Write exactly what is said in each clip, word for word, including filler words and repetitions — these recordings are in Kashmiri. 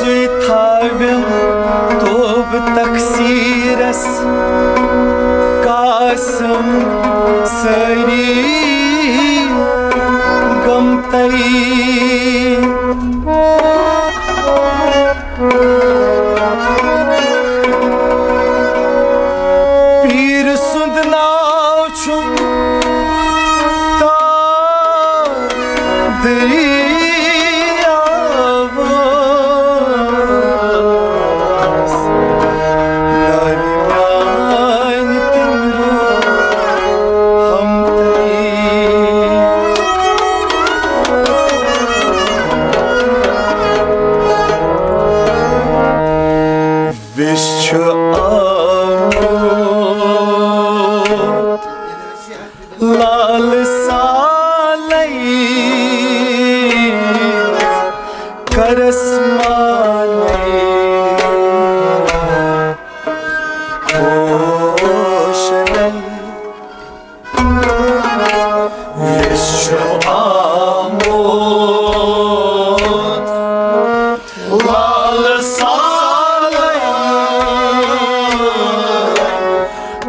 تُہۍ تھاوٮ۪م توبہٕ تقصیٖرس قاسم سٲری گمتَے۔ پیٖر سُنٛد ناو چھُ تاج دٔریاوس، ناوِ میانہِ تِمرِ ہمتٕے۔ ویش چھُ آمُت لال سالے کرس مالے خوش نئی۔ ویش چھُ آمُت لال سالے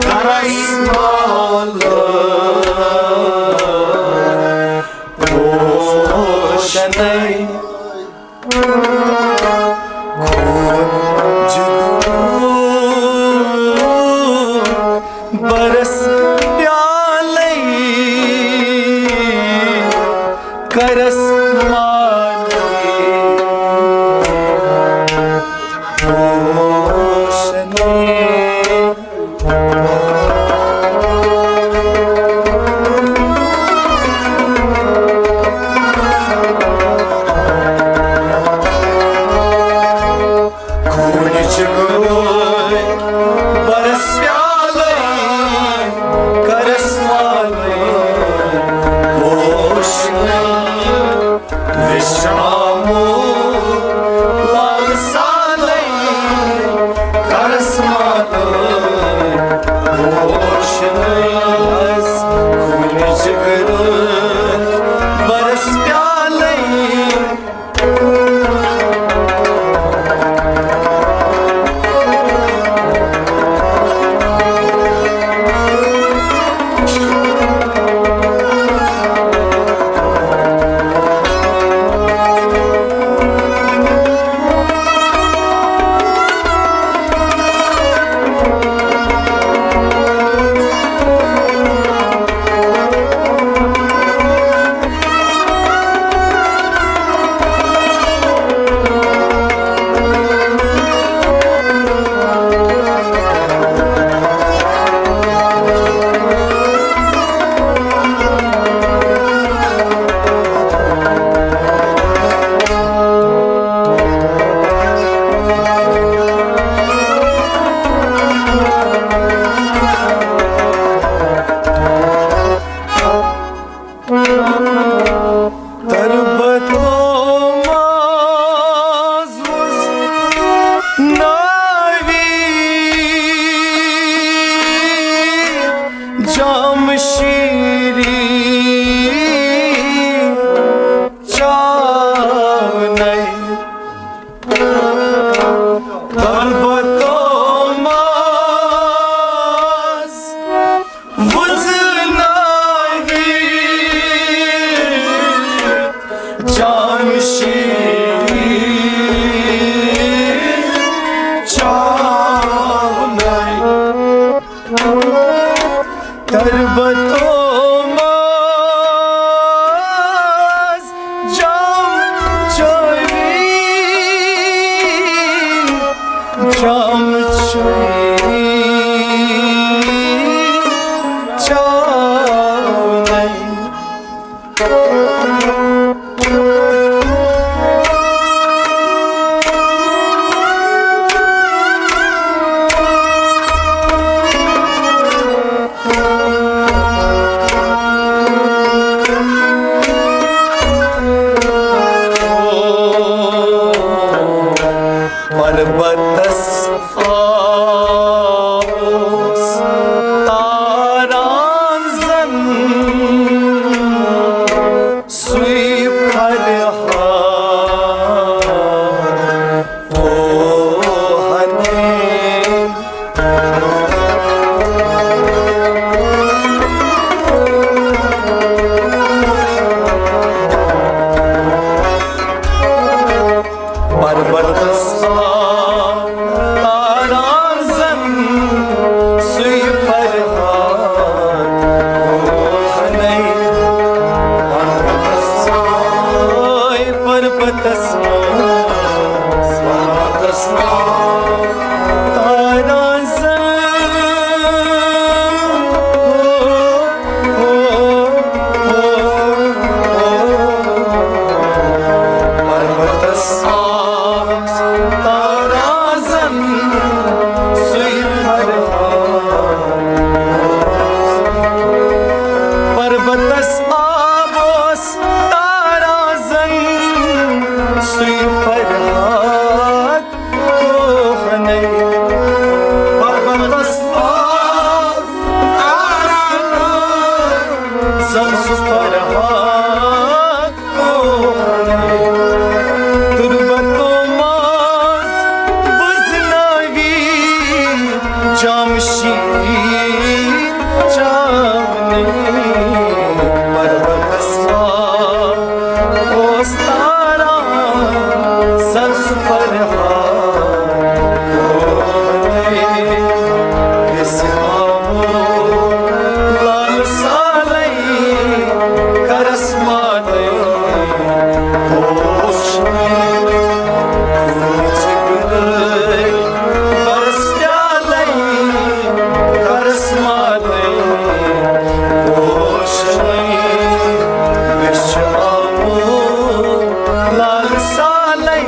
کرس مالے خوش نئی۔ خوٗن جگرُک برس پیالے کرس مالے خوش نئی۔ خوٗنٕچ گٲڑۍ برس پیالے کرس مالے خوش نئی۔ ویش چھُ آمُت لال سالے کرس مالے خوش نئی۔ خوٗنٕچ گٲڑۍ برس پیالے۔ تربتو ماز وُز ناوی جام شیری چاونَے۔ تربتو ماز وُزناوی جام شیری چاونَے۔ تربتو ماز جام چوری، جام چوری چاونَے۔ پربتس آوس تاران زن سُے فرحان۔ پربتس آو تاران زن سُے فرہاد کوہنے۔ پربتس آو، پربتس آو، پربتس آو تاران زن پربتس آو تاران زن سُے فرہاد۔ پربتس آو اوس تاران زن سُے فرہاد۔ کوہنے۔ پربتس آو تاران زن سُہ فرہاد کوہنے۔ تربتو منٛز وٕزنٲوِتھ جمشید چاونے۔ پربتس آو اوس تاران زن سُہ فرہاد کوہنے۔ أسۍ آمو لال سالے کرس مانے پوشنے۔ کُنہِ جگرے برس پیالے کرس مانے پوشنے۔ أسۍ چھِ آمو لال سالے۔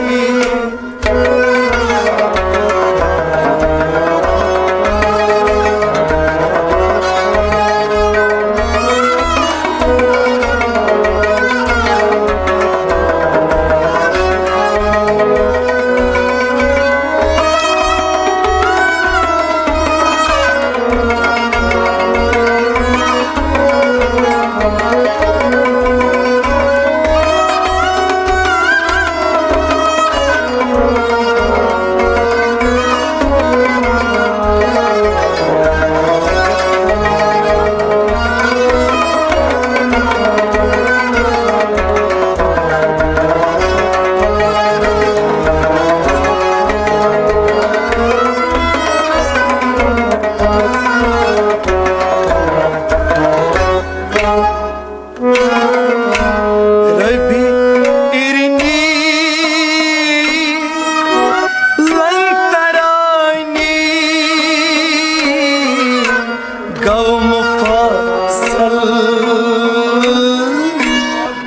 ربی ارنی لنترانی گو مفصل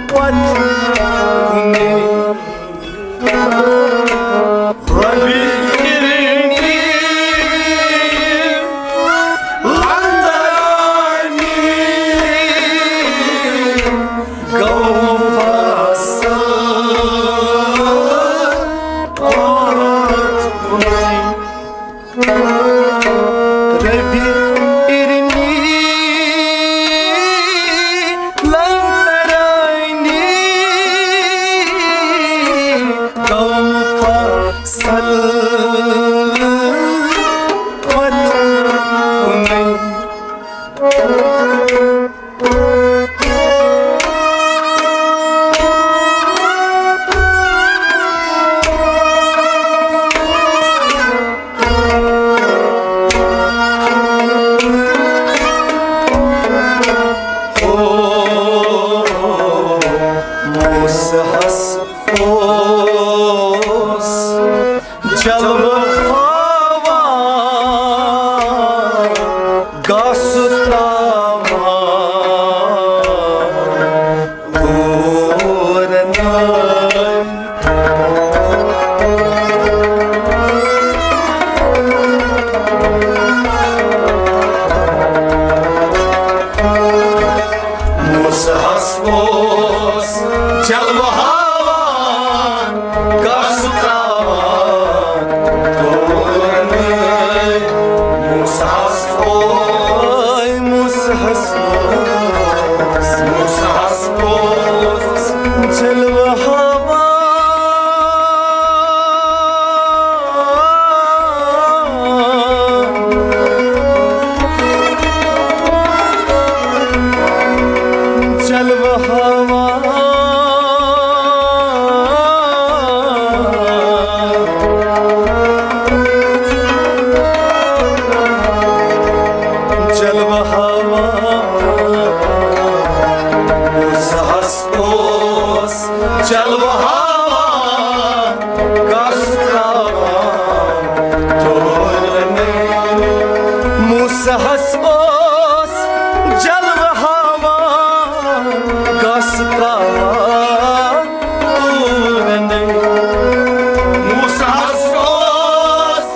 پت کنے۔ ربی ارنی لنترانی گو مفصل پت کنے۔ ربی ارنی لنترانی گو مفصل پت کنے۔ موسیٰ ہس اوس جلوٕ ہاوان، گاسہٕ ترٛاوان گورنر۔ موسیٰ ہس اوس جلوٕ ہاوان، گاسہٕ ترٛاوان گورنر۔ موسیٰ ہس اوس، موسیٰ ہس اوس، موسیٰ ہس اوس جلوٕ ہاوان۔ جلوٕ ہاوان۔ تہس اوس جلوٕ ہاوان، گاسہٕ تراوان تورنٕے۔ موساہس اوس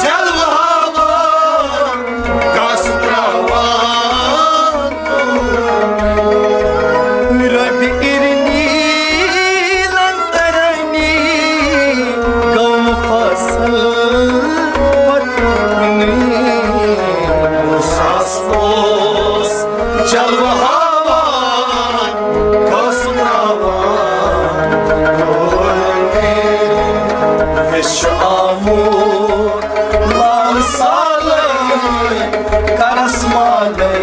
جلوٕ ہاوان، گاسہٕ تراوان۔ رۄبہِ اِرنی لنترنی گوٚو فصل پتہٕ کُنُے۔ موساہس اوس جلوٕ ہاوان، گاسہٕ تراوان۔ أسۍ چھِ آمُت لال سالے، کرس مالے،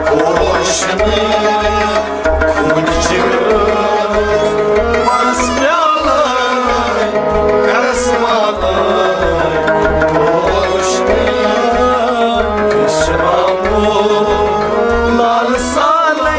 پوشنے، کھوٗنہٕ چیٖرِتھ، پرس پیالے، کرس مالے، پوشنے۔ أسۍ چھِ آمُت لال سالے۔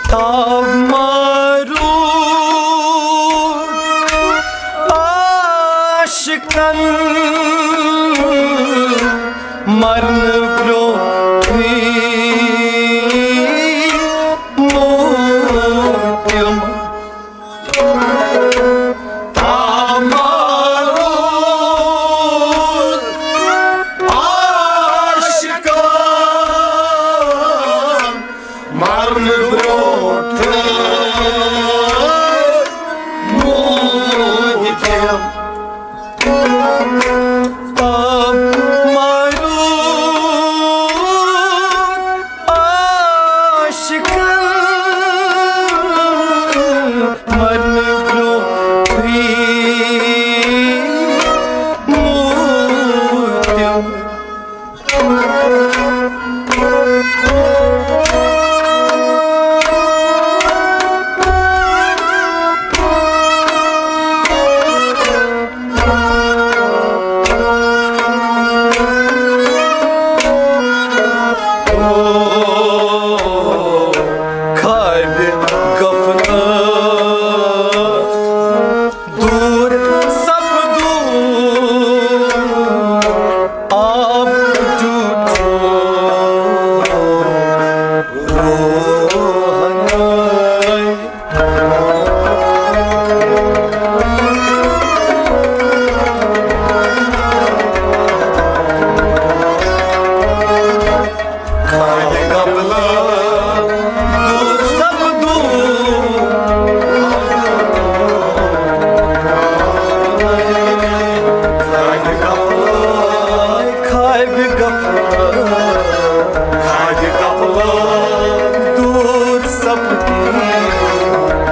تاب مارو عاشقن مرنہٕ برونٛٹھٕے موتِم۔ تاب مارو عاشقن مرنہٕ برونٛٹھ موٗدۍ تِم۔ تاب مارو عاشقن مرنہٕ برونٛٹھٕے موٗدۍ تِم۔ خوابِ غفلت دوٗر سپدو، آب ٹوٹو روحناے۔ خوابِ غفلت دوٗر سپدو۔ خوابِ غفلت، خوابِ غفلت، خوابِ غفلت دوٗر سپدی۔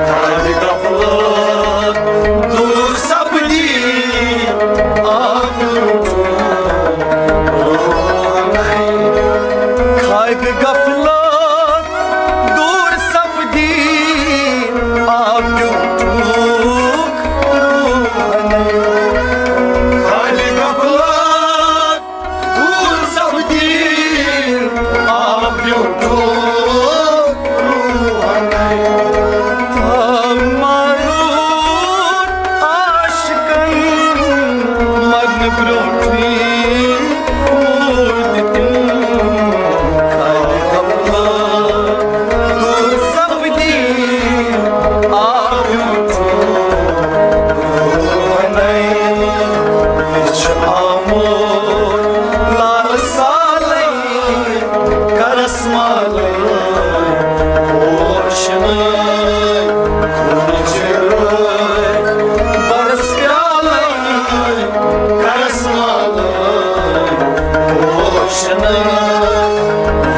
خوابِ غفلت دوٗر سپدی۔ آب ٹوٹو روحناے۔ خوابِ غفلت دوٗر سپدی، آب ٹوٹوک روحناے۔ خوابِ غفلت دوٗر سپدی، آب ٹوٹوک روحناے۔ تاب مارو عاشقن مرنہٕ برونٛٹھٕے موٗدۍ تِم۔ خوابِ غفلت دوٗر سپدی، آب ٹوٹوک روحناے۔ أسۍ چھِ آمُت لال سالے، کرس مالے۔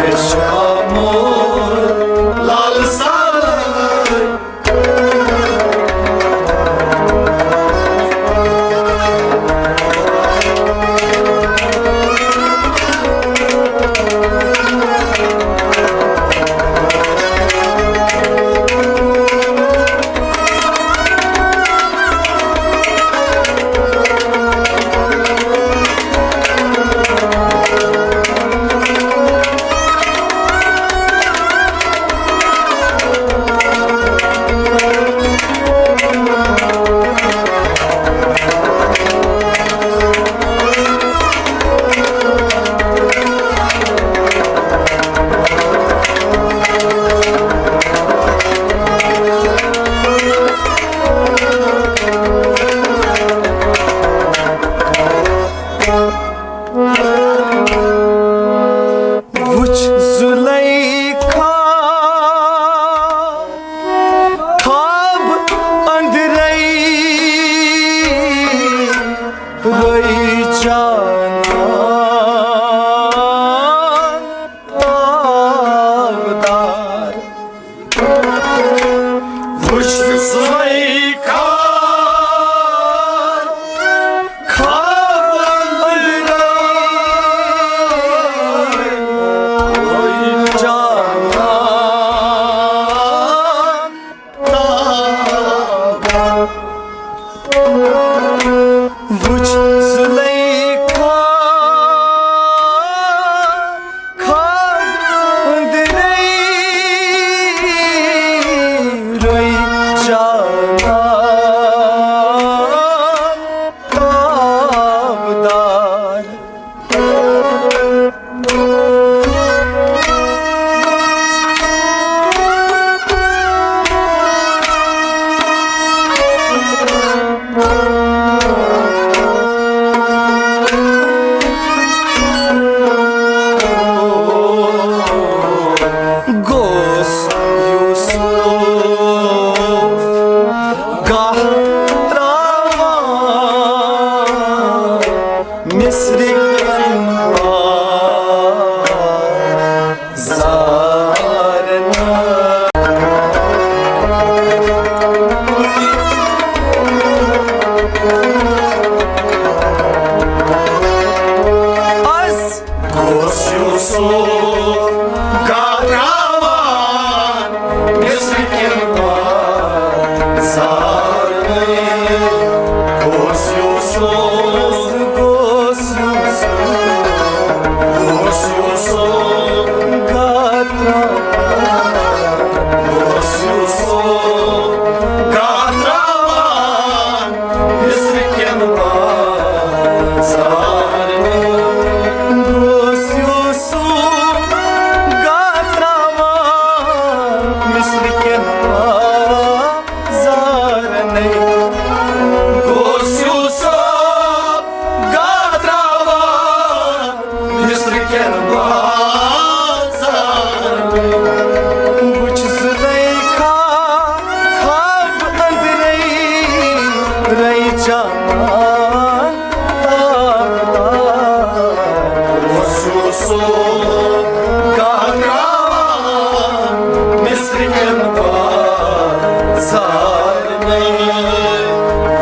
ویچھ آمُت لال سالار۔ وُچھ زُلیخا خواب أنٛدرَے رٲوۍ جانان تابدار۔ وُچھ زُلیخا خواب أنٛدرَے رٲوۍ جانان تابدار۔ وُچھ زُلیخا خواب أنٛدرَے رٲوۍ جانان تابدار۔ گوٚژھ یوسف گاہ ترٛاوان مصرِ کٮ۪ن بازارن۔ از گوٚژھ یوسف گاہ ترٛاوان مصرِ کٮ۪ن بازارن۔ گوٚژھ یوسف، گوٚژھ یوسف، گوٚژھ یوسف گاہ ترٛاوان۔ گوٚژھ یوسف گاہ ترٛاوان مصرِ کٮ۪ن بازارن۔ گوٚژھ یوسف گاہ ترٛاوان مصرِ کٮ۪ن بازارن۔ گوٚژھ یوسف گاہ ترٛاوان مصرِ کٮ۪ن بازارن۔ وُچھ زُلیخا خواب أنٛدرَے رٲوۍ جانان تابدار۔ گوٚژھ یوسف گاہ ترٛاوان مصرِ کٮ۪ن بازارن۔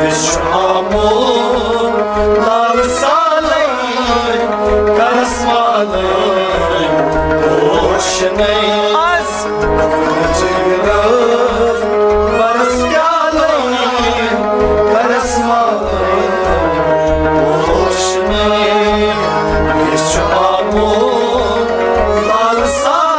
ویچھ آمُت لال سالار کرس والے روشنے۔ از برس پیالے کرس والے روشنے۔ ویچھ آمُت لال سالار۔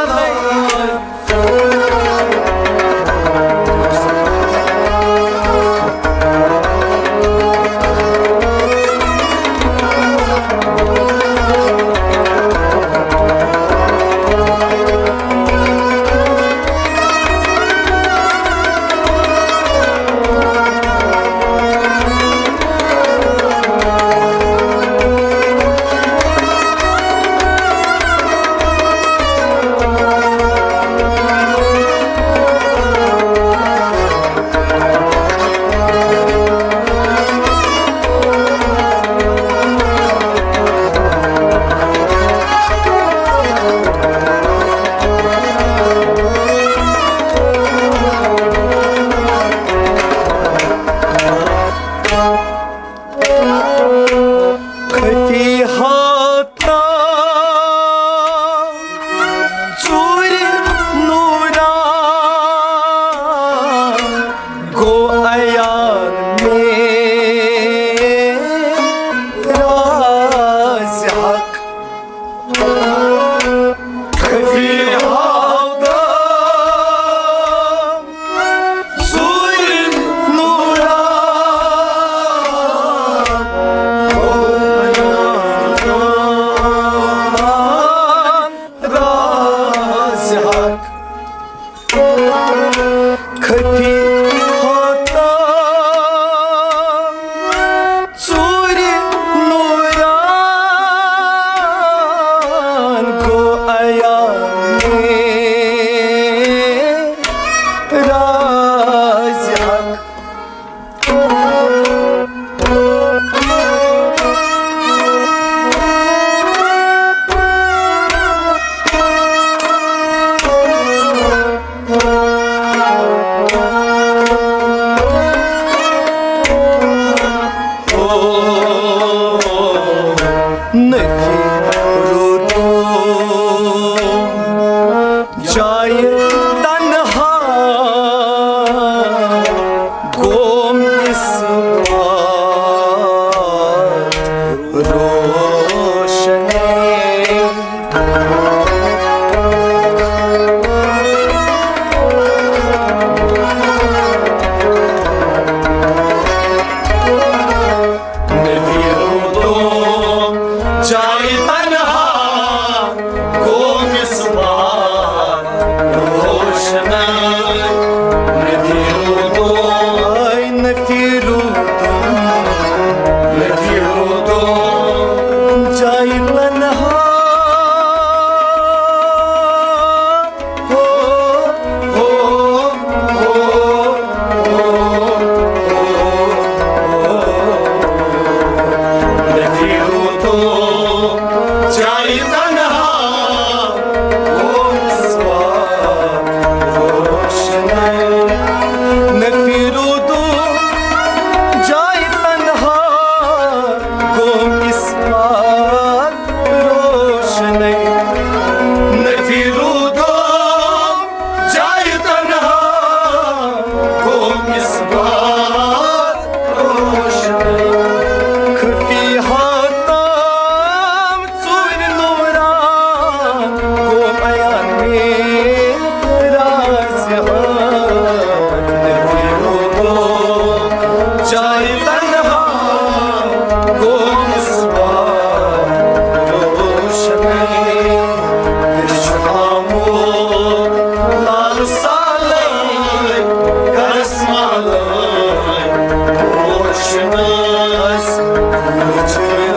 فی ہاتان ژوٗرِ نوٗران گوٚو عیان مے راز حق۔ خفی ہاتان ژوٗرِ نوٗران راز حق۔ خفی ہاتان ژوٗرِ نوٗران گوٚو عیان مے راز حق۔ نفی روتو جایہِ تنہا گوم اثبات روشنے۔ نفی روتو جایہِ تنہا گوٚو مصباح روشنائی۔ نفی روتو، نفی روتو، نفی روتو جایہِ تنہا۔ ہو، ہو، ہو، ہو، ہو۔ نفی روتو جایہِ تنہا گوٚو مصباح روشنائی۔ نفی روتو جایہِ تنہا گوٚو مصباح روشنائی۔ نفی روتو جایہِ تنہا گوٚو مصباح روشنائی۔ خفی ہاتان ژوٗرِ نوٗران گوٚو عیان مے راز حق۔ نفی روتو جایہِ تنہا گوٚو مصباح روشنائی۔ وِچھامو لال سالے کرس مالے روشنس وچھرے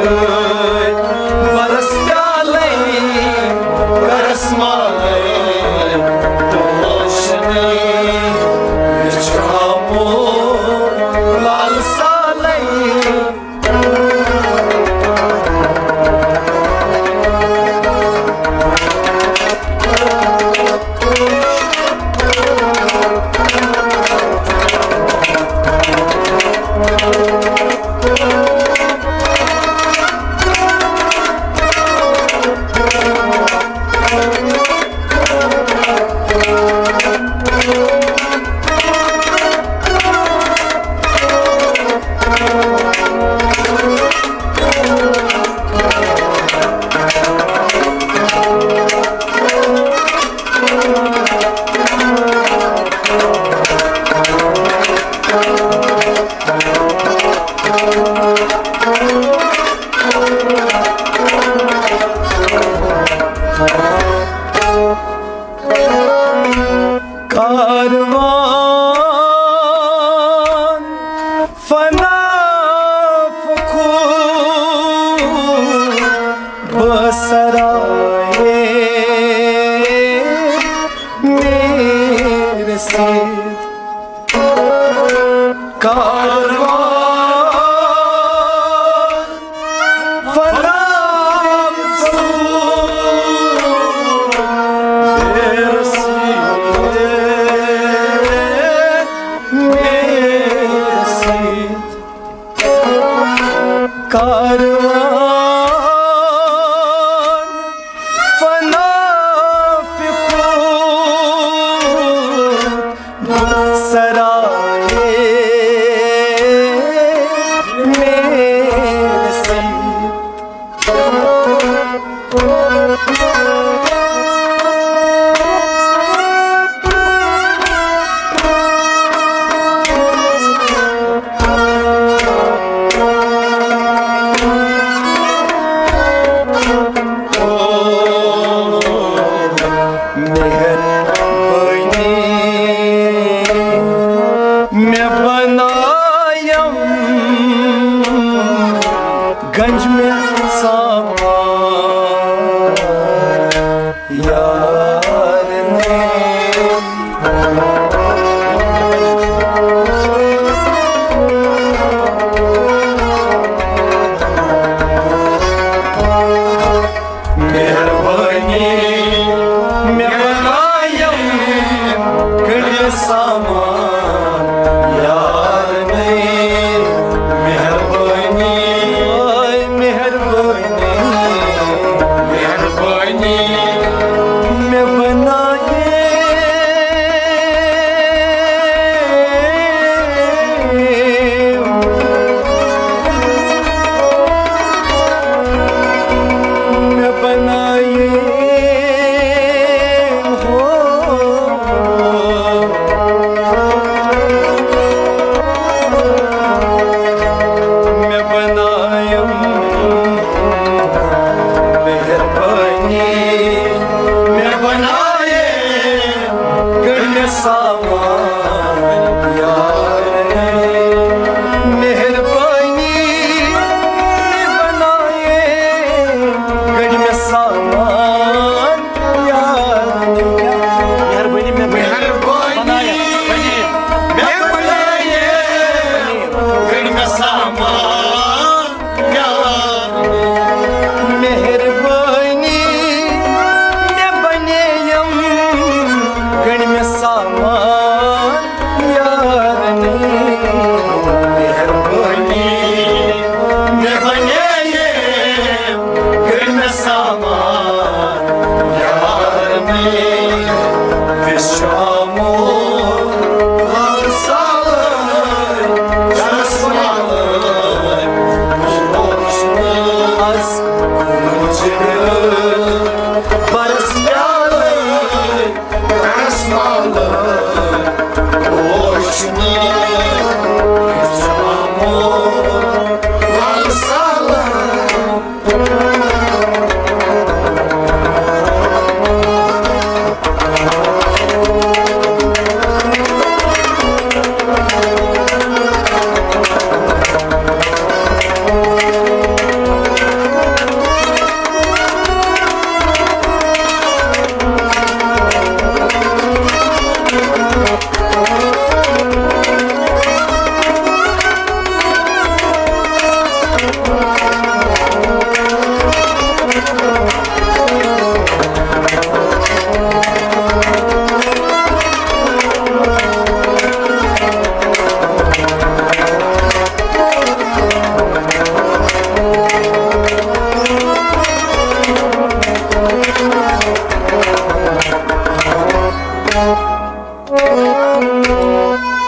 برس پیالے کرس مالے روشنائی۔ وِچھامو لال سالے سامان یار نے۔ مہربٲنی، مےٚ بنایم کٔڑِتھ سامان یار نے۔ مہربٲنی، مہربٲنی، مہربٲنی، مےٚ بنایے۔ مےٚ بنایے ہو، مےٚ بنایم مہربٲنی، مےٚ بنایے، کٔڑ مےٚ سامان یار نے۔ مہربٲنی، مےٚ بنایے، کٔڑ مےٚ سامان یار نے۔ مہربٲنی، مےٚ بنایے، مہربٲنی، بنایے۔ مےٚ بنایے، کٔڑ مےٚ سامان یار۔ مہربٲنی، مےٚ بنیٚیم کٔڑ مےٚ سامان یار نے۔ مہربٲنی، مےٚ بنیٚیم کٔڑ مےٚ سامان یار نے۔ وِش چھُ آمُت لال سالٲرۍ، رس ملٲرۍ، روشنہٕ از کُنُے برس پیالٲرۍ، رس ملٲرۍ، روشنہٕ وِش چھُ آمُت لال سالٲرۍ۔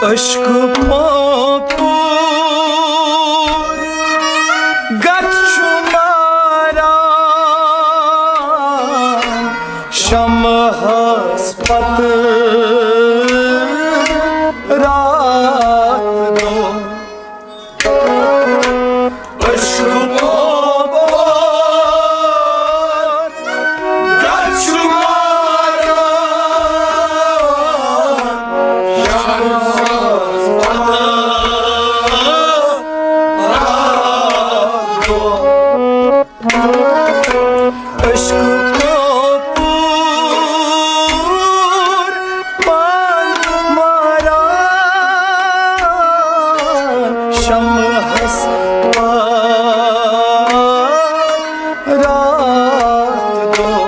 عشق پوپور گت چھُ ماران شمعس پتہٕ راتھ دۄہ۔ عشق پوپور گت چھُ ماران شمعس پتہٕ راتھ دۄہ۔ عشق پوپور پان ماران شمعس پتہٕ راتھ دۄہ۔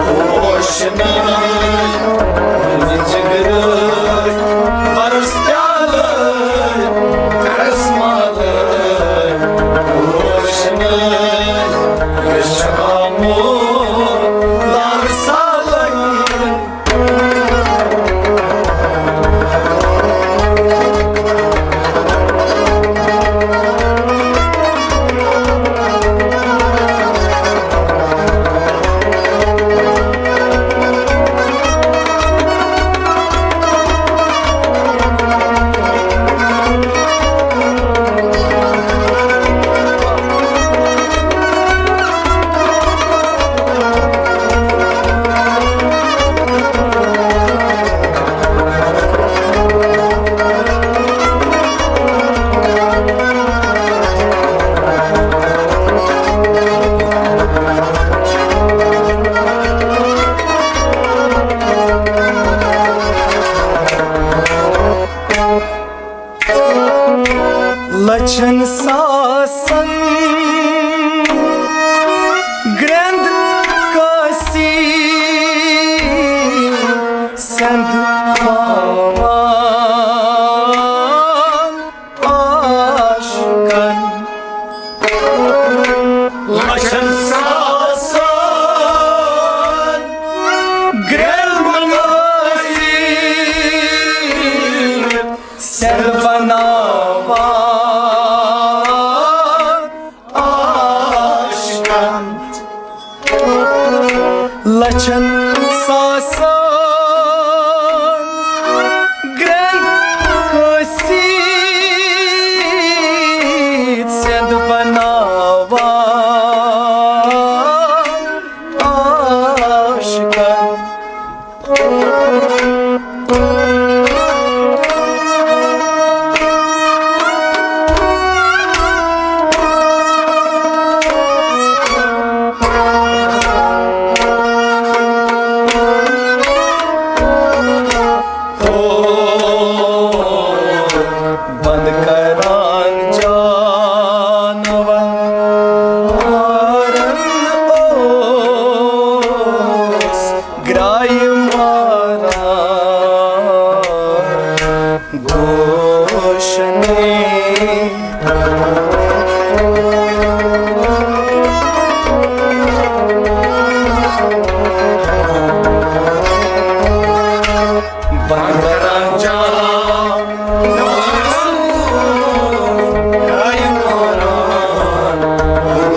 روشنائی، جگرٲے، برس پیالے، کرس مالے، روشنائی، یہِ چھُ آمُت لال سالے۔ لچھن ساسن گرٛٮ۪نٛد کٲسی سٮ۪نٛد پاوان عاشقن۔ لچھن ساسن گرٛٮ۪نٛد کٲسی سٮ۪نٛد بناوان عاشقن۔ لچھن ساسن گرٛٮ۪نٛد کٲسِتھ سٮ۪نٛد بناوان عاشقن۔ بند کران جانورن اوس گرٛایہِ ماران گوشنے۔ بند کران جانورن، بند کران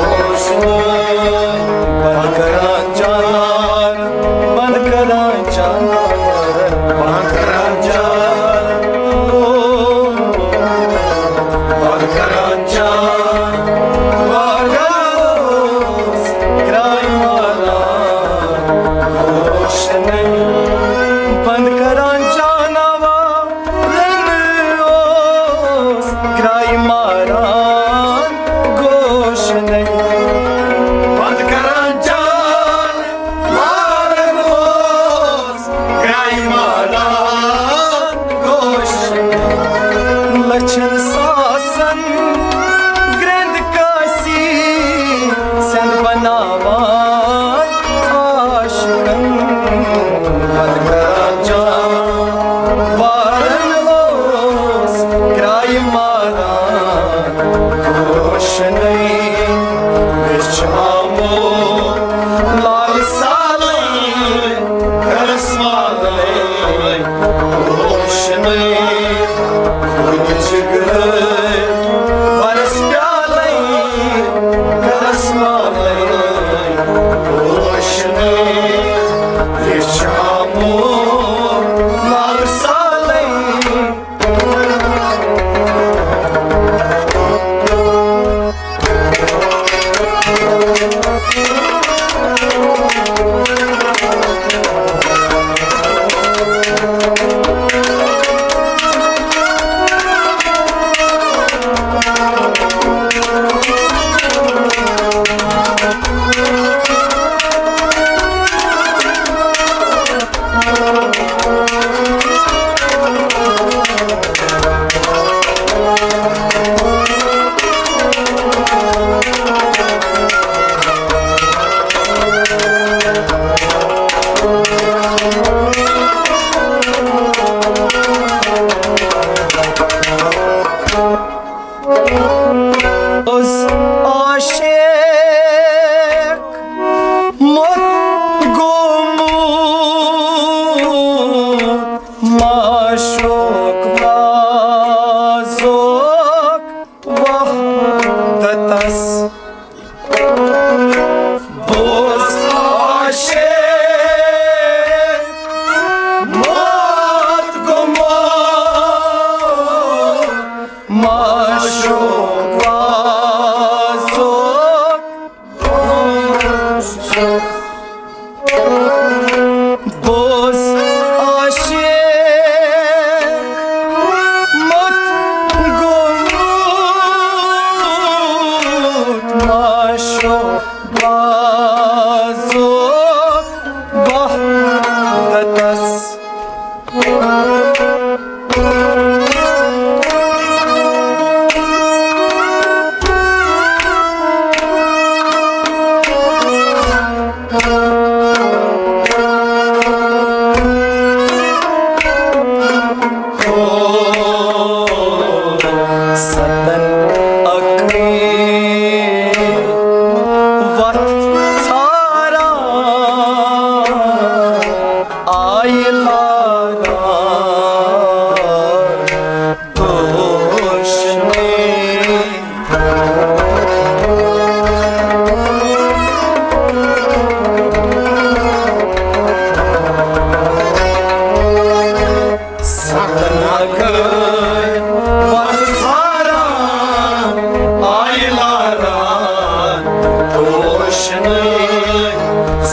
جانورن، بند کران جانورن، بند کران جانورن، بند کران جانورن۔ گرٛایہِ ماران گوشنے، بند کران جانورن اوس گرٛایہِ ماران گوشنے۔ بند کران جانورن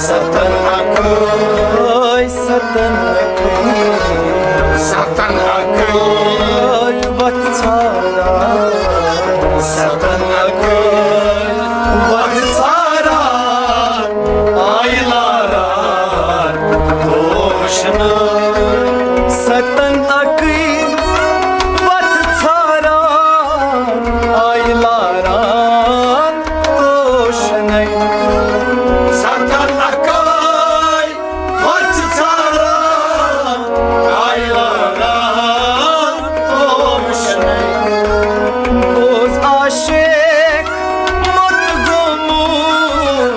ستن اکٲے، ستن اکٲے، ستن اکٲے، وتھ ژھاران۔ ستن اکٲے، وتھ ژھاران، آیہِ لاران روشنہٕ۔ ستن اکٲے، وتھ ژھاران، آیہِ لاران روشنَے۔ ستن اکٲے، وتھ ژھاران، آیہِ لاران روشنَے۔ بوز عاشق موٚت گوٚمُت،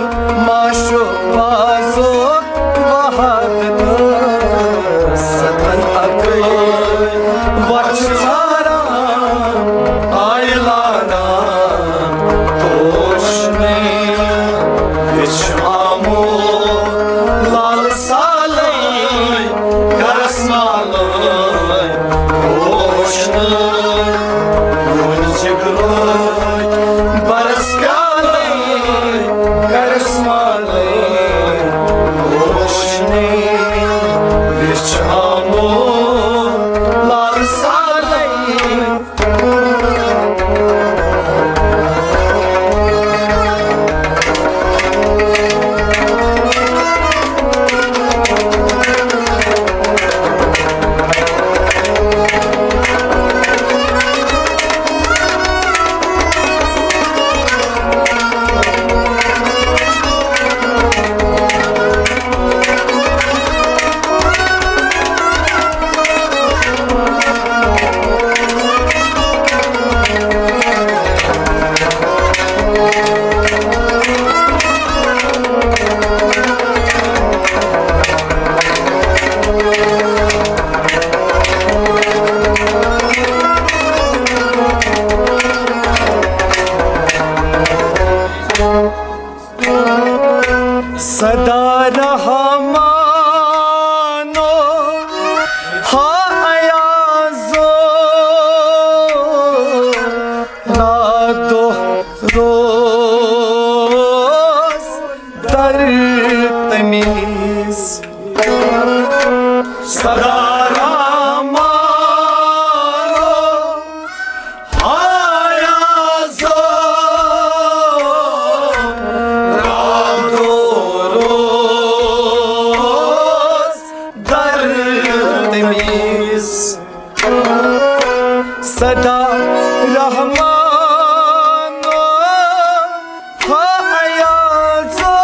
معشوق بازُک وحدت۔ ستن اکٲے، وتھ ژھاران، آیہِ لاران روشنی۔ یہِ چھُ آمُت لالہٕ سالٕے، گرس نالٕے روشنہٕ۔ میون جگرٲے برس پیالے، کرس مالے روشنی۔ یہِ چھُ آمُت لال سالے۔ صدا رحمانو، ہا ایازو، راتو روز در تمیز۔ صدا رحمانو، ہا ایازو، راتو روز در تمیز۔ صدا رحمانو، ہا ایازو،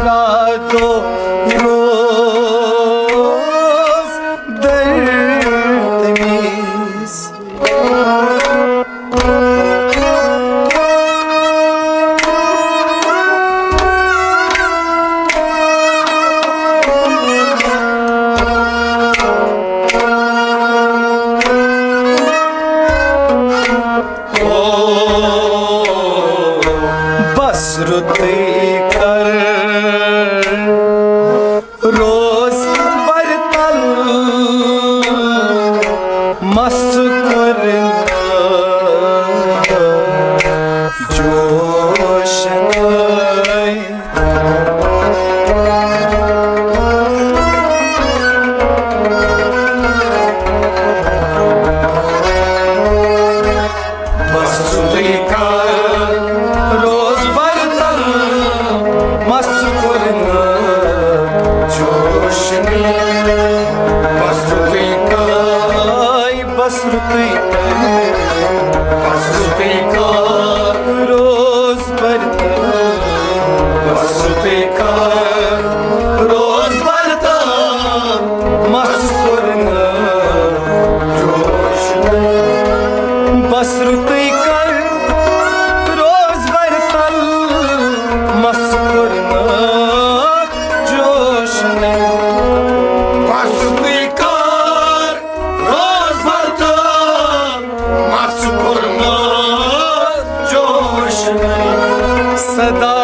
راتو روز در تمیز۔ بس رُتُے کر روز برتل، مس کوٚر جوش نٔے۔ بس رُتُے کر روز برتل، مس کوٚر نہٕ جوش نٔے۔ بس رُتُے کر، بس رُتُے کر، بس رُتُے کر روز برتل، بس رُتُے کر روز برتل، مس کوٚر نہٕ جوش نٔے۔ بس رُتُے کر روز برتل، مس کوٚر نہٕ جوش نٔے۔ بس رُتُے کر روز برتل، مس کوٚر نہٕ جوش نٔے۔ صدا